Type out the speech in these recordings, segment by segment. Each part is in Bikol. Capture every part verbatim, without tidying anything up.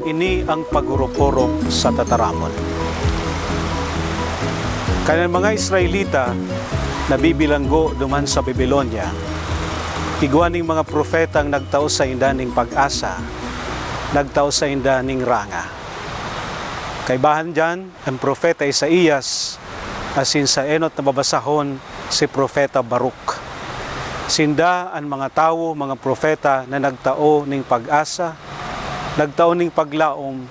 Ini ang paghurup-hurup sa tataramon. Kan mga Israelita nabibilanggo duman sa Babilonia, igwa ning mga propetang nagtao sainda ning pag-asa, nagtao sainda ning ranga. Kaibahan diyan, an propeta Isaias, asin sa enot na babasahon, si Propeta Baruch. Sinda an mga tawo, mga propeta na nagtao ning pag-asa, nagtao ning paglaom,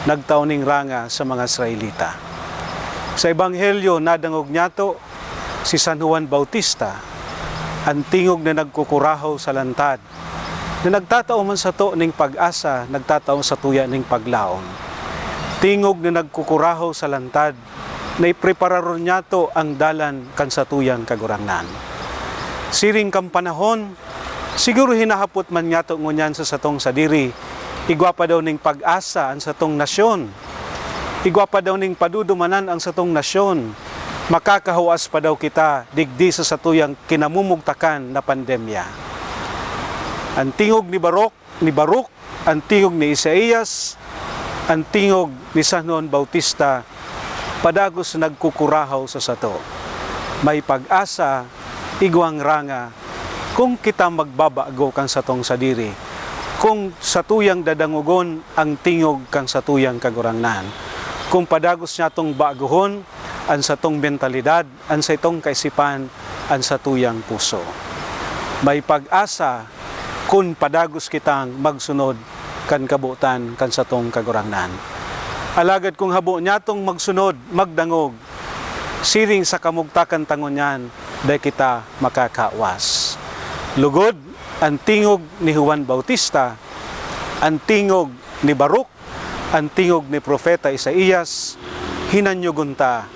nagtao ning ranga sa mga Israelita. Sa Ebanghelyo, nadangog niyato si San Juan Bautista, an tingog na nagkukurahaw sa lantad, na nagtatao man sato ning pag-asa, nagtatao satuya ning paglaom. Tingog na nagkukurahaw sa lantad, na iprepararon niyato ang dalan kan satuyang Kagurangnan. Siring kan panahon, siguro hinahapot man niyato ngunyan sa satong sadiri, igwa pa daw ning pag-asa an satong nasyon. Igwa pa daw ning padudumanan ang satong nasyon. Makakahuas pa daw kita digdi sa satuyang kinamumugtakan na pandemya. An tingog ni Barok, ni Baruk, an tingog ni Isaias, an tingog ni San Juan Bautista, padagos nagkukurahaw sa sato. May pag-asa, igwang ranga, kung kita magbabago kan satong sadiri, kung satuyang dadangogon ang tingog kan satuyang Kagurangnan, kung padagos niyatong bagohon an satong mentalidad, an satong kaisipan, an satuyang puso. May pag-asa kun padagos kitang magsunod kan kabotan kan satong Kagurangnan. Alagad kung habo niyatong magsunod, magdangog, siring sa kamugtakan ta ngunyan, dai kita makakawas. Lugod, an tingog ni Juan Bautista, an tingog ni Baruk, an tingog ni Propeta Isaias, hinanyogon ta,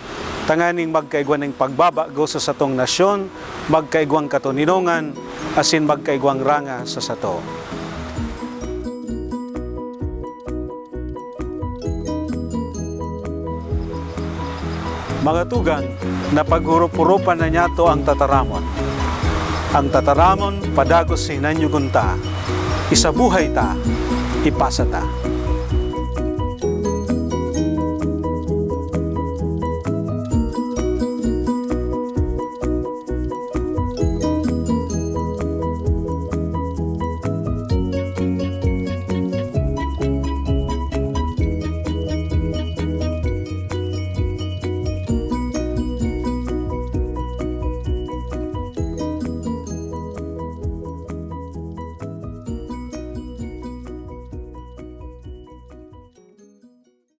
tanganing magkaigwa nin pagbabago sa satong nasyon, magkaigwang katoninongan, asin magkaigwang ranga sa sato. Mga tugang, napaghurup-hurupan na niyato ang tataramon. Ang tataramon, padagos hinanyogon ta, isabuhay ta, ipasa ta.